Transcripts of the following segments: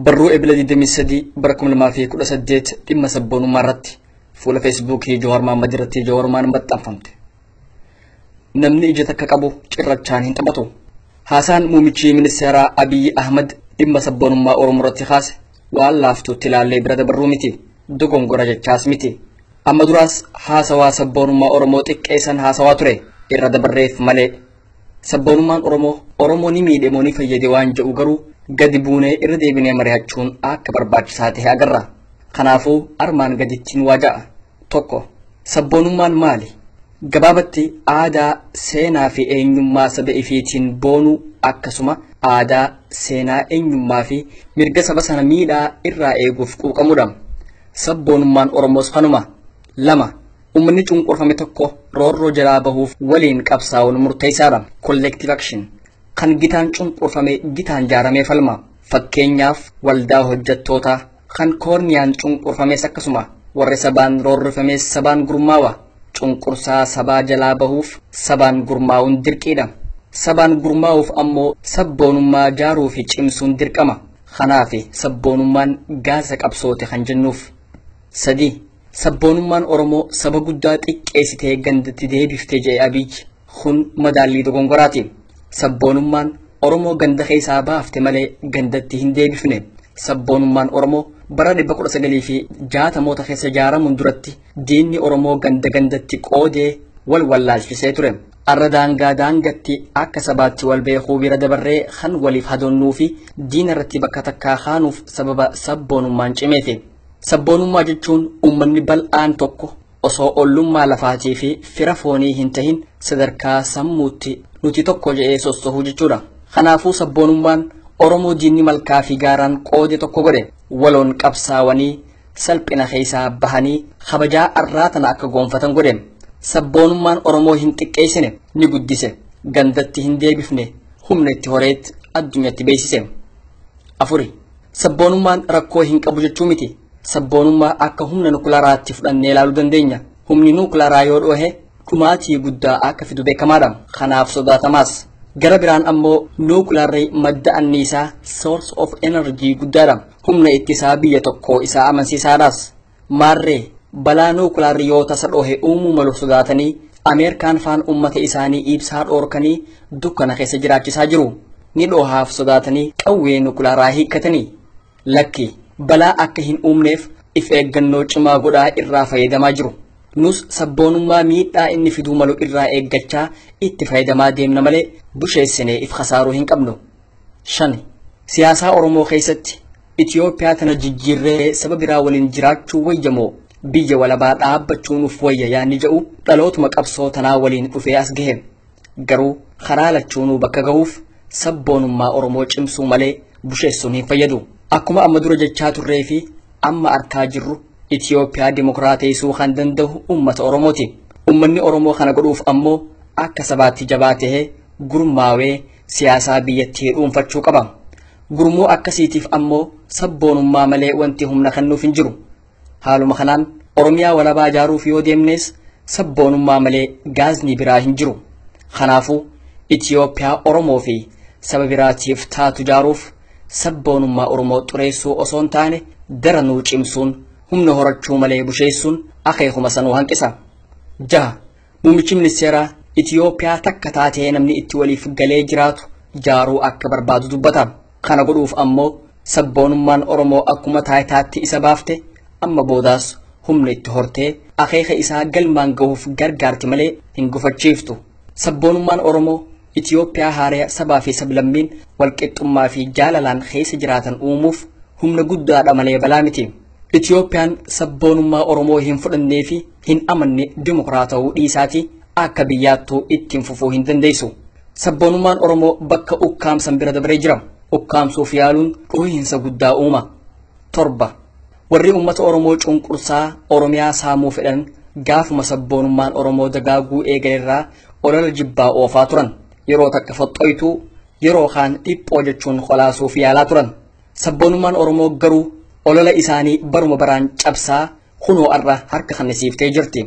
Barruu Ebila 23 bara 2018 dhimma sabboonummaa irratti fuula Feesbuukii Jawaar Mahaammad irratti Jawaar Mahaammad maxxanfamte. Namni ija takka qabu cirrachaan hin taphatu. Haasaan muummichi ministeeraa Abiyyi Ahmad dhimma sabboonummaa Oromoo irratti kaase waan laaftuutti ilaallee bira dabarruu miti. Dogongora jechaas miti. Amma duraas haasawaa sabboonummaa Oromoo xiqqeessan haasawaa ture irra dabarreef malee. Sabboonummaan Oromoo Oromoo ni miidhe moo ni fayyade waan jedhu garuu gadi buunee irra deebinee mari'achuun akka barbaachisaa ta'e agarra. Kanaafuu armaan gadittiin waa ja'a. 1. Sabboonummaan maali? Gabaabatti aadaa, seenaa fi eenyummaa saba ifiitiin boonuu akkasuma aadaa, seenaa, eenyummaa fi mirga saba sana miidhaa irraa eeguuf quuqamudha. Sabboonummaan Oromoos kanuma. 2. Uummanni cunqurfame tokko roorroo jalaa bahuuf waliin qabsaa'uun murteessaadha. Collective action. Kan gitaan cunqurfame gitaan jaaramee falma. Fakkeenyaaf waldaa hojjettootaa kan koorniyaan cunqurfames akkasuma warri sabaan roorrifames sabaan gurmaawa. Cunqursaa sabaa jalaa bahuuf sabaan gurmaa'uun dirqiidha. Sabaan gurmaa'uuf ammoo sabboonummaa jaaruu fi cimsuun dirqama. Kanaaf sabboonummaan gaasa qabsoote kan jennuuf. 3. Sabboonummaan Oromoo saba guddaa xiqqeessitee gandatti deebiftee jedhe Abiyyi. Kun madaallii dogongoraati. Sabboonummaan Oromoo ganda keessaa baafte malee gandatti hin deebifne. Sabboonummaan Oromoo bara 1960moota keessa ijaaramuun duratti diinni Oromoo ganda gandatti qoodee wal wallaalchisee ture. Arra daangaa daangatti akka sabaatti wal beekuu bira dabarree kan waliif hadoonnuu fi diina irratti bakka takkaa kaanuuf sababa sabboonummaan cimeeti. Sabboonummaa jechuun uummanni bal'aan tokko osoo ollummaa lafaatii fi fira foonii hin tahin sadarkaa sammuutti nuti tokko jedhee sossohuu jechuudha. Kanaafuu sabboonummaan Oromoo diinni malkaa fi gaaraan qoode tokko godhe waloon qabsaawanii salphina keessaa bahanii kabajaa arraa tana akka goonfatan godhe. Sabboonummaan Oromoo hin xiqqeessine ni guddise, gandatti hin deebifne, humna itti horeetti addunyatti beeksise. 4. Sabboonummaan rakkoo hin qabu jechuu miti. Sabboonummaa akka humna nukilaraatti fudhannee ilaaluu dandeenya. Humni nukilaraa yoo dhohe dhumaatii guddaa akka fidu beekamaadha. Kanaaf sodaatamaas. Gara biraan ammoo nukilarri madda anniisaa source of energy guddaadha. Humna ittisaa biyya tokkoo isaa amansiisaadhaas. Maarree balaa nukilarri yoo tasa dhohe uumuu malu sodaatanii Ameerikaan faan uummata isaanii ibsaa dhoorkanii dukkana keessa jiraachisaa jiru. Ni dhohaaf sodaatanii qawwee nukilaraa hiikkatanii. Lakki balaa akka hin uumneef if eeggannoo cimaa godhaa irraa fayyadamaa jiru. Nus sabboonummaa miidhaa inni fiduu malu irraa eeggachaa itti fayyadamaa deemna malee busheessinee if khasaaruu hin qabnu. 5. Siyaasaa Oromoo keessatti Itoophiyaa tana jijjiirree saba biraa waliin jiraachuu wayyamoo biyya walabaa dhaabbachuu nuuf wayya yaanni jedhu dhalootuma qabsoo tanaa waliin dhufee as gahe. Garuu karaa lachuunuu bakka gahuuf sabboonummaa Oromoo cimsuu malee busheessuun hin fayyadu. Akkuma amma dura jechaa turree fi amma arkaa jirru Itoophiyaa dimokiraateessuu kan danda'u uummata Oromooti. Uummanni Oromoo kana godhuuf ammoo akka sabaatti jabaa tahee gurmaawee siyaasaa biyyattii dhuunfachuu qaba. Gurmuu akkasiitiif ammoo sabboonummaa malee wanti humna kennuuf hin jiru. Haaluma kanaan Oromiyaa walabaa ijaaruuf yoo deemnes sabboonummaa malee gaazni biraa hin jiru. Kanaafuu Itoophiyaa Oromoo fi saba biraatiif taatu ijaaruuf sabboonummaa Oromoo xureessuu osoo hin taane daranuu cimsuun humna horachuu malee busheessuun akeekuma sanuu hanqisa. 6. Muummichi ministeeraa Itoophiyaa takka taatee namni itti waliif galee jiraatu ijaaruu akka barbaadu dubbata. Kana godhuuf ammoo sabboonummaan Oromoo akkuma taayitaatti isa baafte amma boodaas humna itti hortee akeeka isaa galmaan gahuuf gargaarti malee hin gufachiiftu. Sabboonummaan Oromoo Itoophiyaa haaraa sabaa fi sablammiin walqixxummaa fi jaalalaan keessa jiraatan uumuuf humna guddaadha malee balaa miti. Itoophiyaan sabboonummaa Oromoo hin fudhannee fi hin amanne dimokiraatawuu dhiisaati akka biyyaattuu ittiin fufuu hin dandeessu. Sabboonummaan Oromoo bakka ukkaamsan bira dabaree jira. Ukkaamsuuf yaaluun dhohiinsa guddaa uuma. 7. Warri uummata Oromoo cunqursaa Oromiyaa saamuu fedhan gaafuma sabboonummaan Oromoo dagaaguu eegalerraa olola jibbaa oofaa turan. Yeroo takka foxxoytuu yeroo kaan dhiphoo jechuun qolaasuuf yaalaa turan. Sabboonummaan Oromoo garuu olola isaanii baruma baraan cabsaa kunoo arra harka kannisiiftee jirti.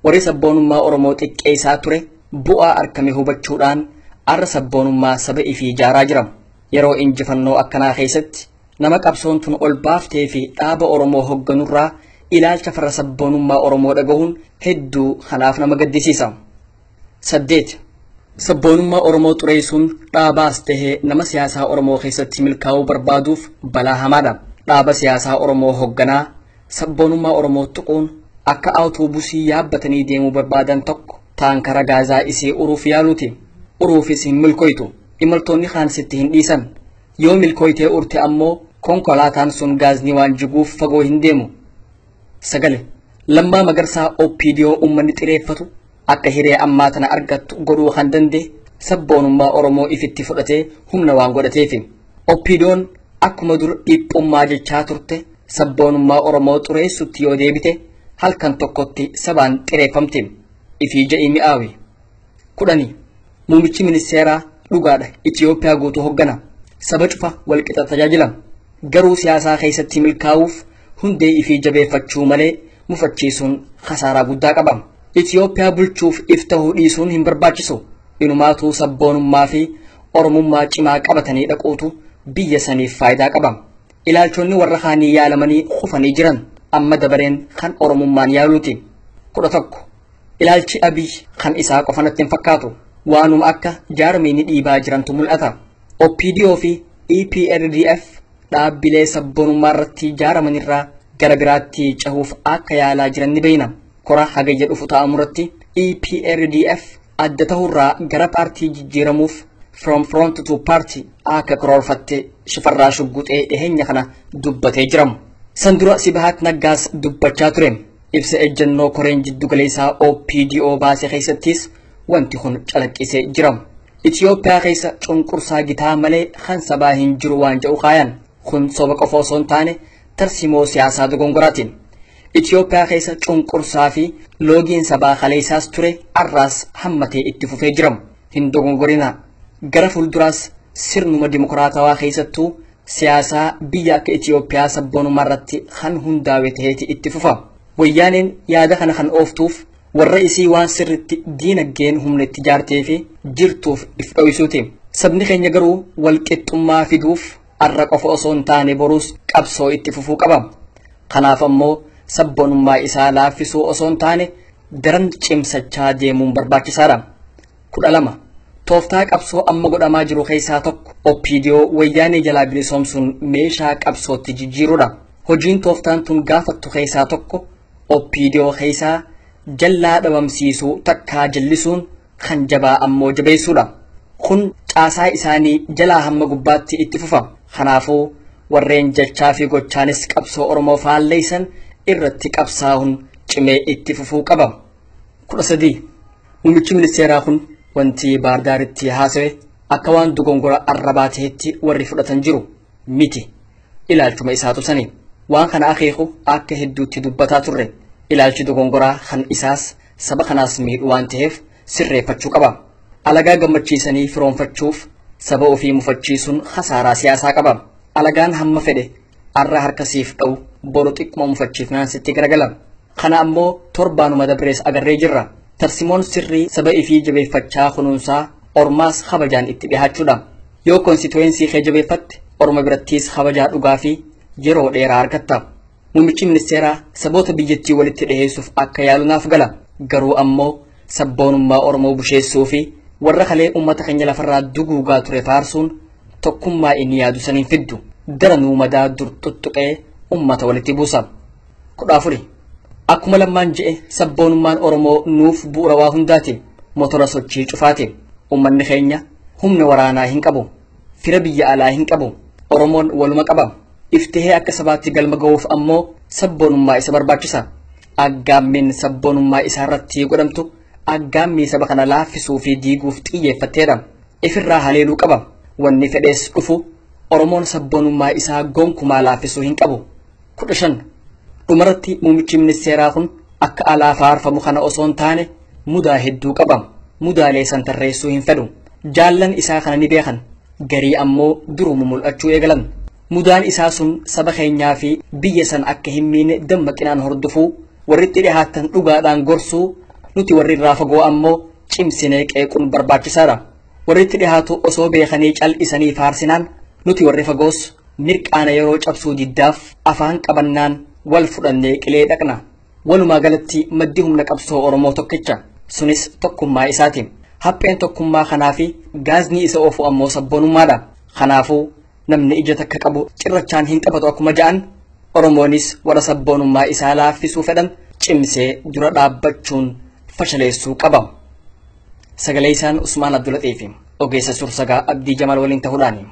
Warri sabboonummaa Oromoo xiqqeessaa ture bu'aa argame hubachuudhaan arra sabboonummaa saba ifii ijaaraa jira. Yeroo injifannoo akkanaa keessatti Nama qabsoon tun ol baaftee fi dhaaba Oromoo hoogganurraa ilaalcha farra sabboonummaa Oromoo dhagahuun hedduu kanaaf nama gaddisiisa. 8. Sabboonummaa Oromoo xureessuun dhaabaas tahee nama siyaasaa Oromoo keessatti milkaa'uu barbaaduuf balaa hamaadha. Dhaaba siyaasaa Oromoo hoogganaa sabboonummaa Oromoo tuquun akka awutoobusii yaabbatanii deemuu barbaadan tokko taankara gaazaa isii uruuf yaaluuti. Uruufis hin milkoytu. Imaltoonni kaan sitti hin dhiisan. Yoo milkoytee urte ammoo konkolaataan sun gaazni waan jiguuf fagoo hin deemu. 9. Lammaa Magarsaa OPDO uummanni xireeffatu akka hiree ammaa tana argattu godhuu kan danda'e sabboonummaa Oromoo ifitti fudhatee humna waan godhateefi. OPDO'n akkuma dur dhiphummaa jechaa turte sabboonummaa Oromoo xureessutti yoo deebite halkan tokkotti sabaan xireeffamti. Ifii ja'ii mi'aawi. 10. Muummichi ministeeraa dhugaadha Itiyoophiyaa guutuu hoggana. Saba cufa walqixa tajaajila. Garuu siyaasaa keessatti milkaa'uuf hundee ifii jabeeffachuu malee mufachiisuun khasaaraa guddaa qaba. Itiyoophiyaa bulchuuf if tahuu dhiisuun hin barbaachisu. Inumaatuu sabboonummaa fi Oromummaa cimaa qabatanii dhaquutu biyya saniif faayidaa qaba. Ilaalchonni warra kaanii yaalamanii kufanii jiran amma dabareen kan Oromummaan yaaluuti. 11. Ilaalchi Abiy kan isaa qofa natti hin fakkaatu. Waanuma akka jaarmiini dhiibaa jirantu mul'ata. OPDO fi EPRDF dhaabbilee sabboonummaa irratti jaaramanirraa gara biraatti cahuuf akka yaalaa jiran ni beekna. Kora hagayya dhufu taa'amu irratti EPRDF adda ta'urraa gara paartii jijjiiramuuf from front to party akka karoorfatte Shifarraa Shugguxee dhiheenya kana dubbatee jiramu. San dura Sibahat Naggaas dubbachaa ture. Ibsa ejjennoo koreen jiddugaleessaa OPDO baase keessattis wanti kun calaqqisee jira. Itiyoophiyaa keessa cunqursaa gitaa malee kan sabaa hin jiru waan jedhu kaayan. Kun soba qofa osoo hin taane tarsimoo siyaasaa dogongoraati. Itiyoophiyaa keessa cunqursaa fi loogiin sabaa kaleessaas ture arraas hammatee itti fufee jira. Hin dogongorinaa. Gara fuulduraas sirnuma dimokiraatawaa keessattuu siyaasaa biyya akka Itiyoophiyaa sabboonummaa irratti kan hundaa'e ta'eeti itti fufa. Wayyaaneen yaada kana kan ooftuuf warra isii waan sirritti diinagdeen humna itti jaartee fi jirtuuf if dho'isuuti. Sabni keenya garuu walqixxummaa fiduuf arra qofa osoo hin taane boruus qabsoo itti fufuu qaba. Kanaaf ammoo sabboonummaa isaa laaffisuu osoo hin taane daran cimsachaa deemuun barbaachisaadha. 12. Tooftaa qabsoo amma godhamaa jiru keessaa tokko OPDO wayyaanee jalaa bilisoomsuun meeshaa qabsootti jijjiiruudha. Hojiin tooftaan tun gaafattu keessaa tokko OPDO keessaa jallaa dhabamsiisuu takkaa jallisuun kan jabaa ammoo jabeessuudha. Kun caasaa isaanii jalaa hamma gubbaatti itti fufa. Kanaafuu warreen jechaa fi gochaanis qabsoo Oromoo faalleessan irratti qabsaa'uun cimee itti fufuu qaba. 13. Muummichi ministeeraa kun wanti Baardaaritti haasawe akka waan dogongora arrabaa ta'etti warri fudhatan jiru miti. Ilaalchuma isaatu sani. Waan kana akeeku akka hedduutti dubbataa turre. Ilaalchi dogongoraa kan isaas saba kanaas miidhu waan ta'eef sirreeffachuu qaba. Alagaa gammachiisanii firoonfachuuf saba ofii mufachiisuun khasaaraa siyaasaa qaba. Alagaan hamma fedhe arra harka siif dha'u boru xiqquma mufachiifnaan sitti garagala. Kana ammoo torbaanuma dabrees agarree jirra. Tarsimoon sirrii saba ifii jabeeffachaa kunuunsaa ormaas kabajaan itti dhihaachuudha. Yoo konsituweensii kee jabeeffatte orma birattiis kabajaa dhugaa fi yeroo dheeraa argatta. Muummichi ministeeraa saboota biyyattii walitti dhiheessuuf akka yaalu naaf gala. Garuu ammoo sabboonummaa Oromoo busheessuu fi warra kalee uummata keenya lafarraa duguugaa ture faarsuun tokkummaa inni yaadu saniin fiddu. Daranuu madaa dur tuttuqee uummata walitti buusa. 14. Akkuma Lammaan je'e sabboonummaan Oromoo nuuf bu'uura waa hundaati. Motora sochii cufaati. Uummanni keenya humna waraanaa hin qabu. Fira biyya alaa hin qabu. Oromoon waluma qaba. Iftihee akka sabaatti galma ga'uuf ammoo sabboonummaa isa barbaachisa. Aggaammiin sabboonummaa isaa irratti godhamtu aggaammii saba kana laaffisuu fi diiguuf xiyyeeffatteedha. Ifirraa haleeluu qaba. Wanni fedhees dhufu Oromoon sabboonummaa isaa gonkumaa laaffisuu hin qabu. 15. Dhumarratti muummichi ministeeraa kun akka alaa faarfamu kana osoo hin taane mudaa hedduu qaba. Mudaalee san tarreessuu hin fedhu. Jaallan isaa kana ni beekan. Garii ammoo duruma mul'achuu eegalan. Mudaan isaa sun saba keenyaa fi biyya san akka hin miine dammaqinaan hordofuu, warritti dhihaatan dhugaadhaan gorsuu, nuti warri irraa fagoo ammoo cimsinee qeequun barbaachisaadha. Warritti dhihaatu osoo beekanii cal'isanii faarsinaan nuti warri fagoos Mirqaana yeroo cabsuu diddaaf afaan qabannaan wal fudhannee qilee dhaqna. Walumaa galatti maddi humna qabsoo Oromoo tokkicha. Sunis tokkummaa isaati. Hapheen tokkummaa kanaa fi gaazni isa oofu ammoo sabboonummaadha. Kanaafuu namni ija takka qabu cirrachaan hin taphatu akkuma ja'an Oromoonis warra sabboonummaa isaa laaffisuu fedhan cimsee dura dhaabbachuun fashaleessuu qaba. Sagalee isaan Usmaan Abdulaxiifi ogeessa sursagaa Abdii Jamaal waliin ta'uudhaani.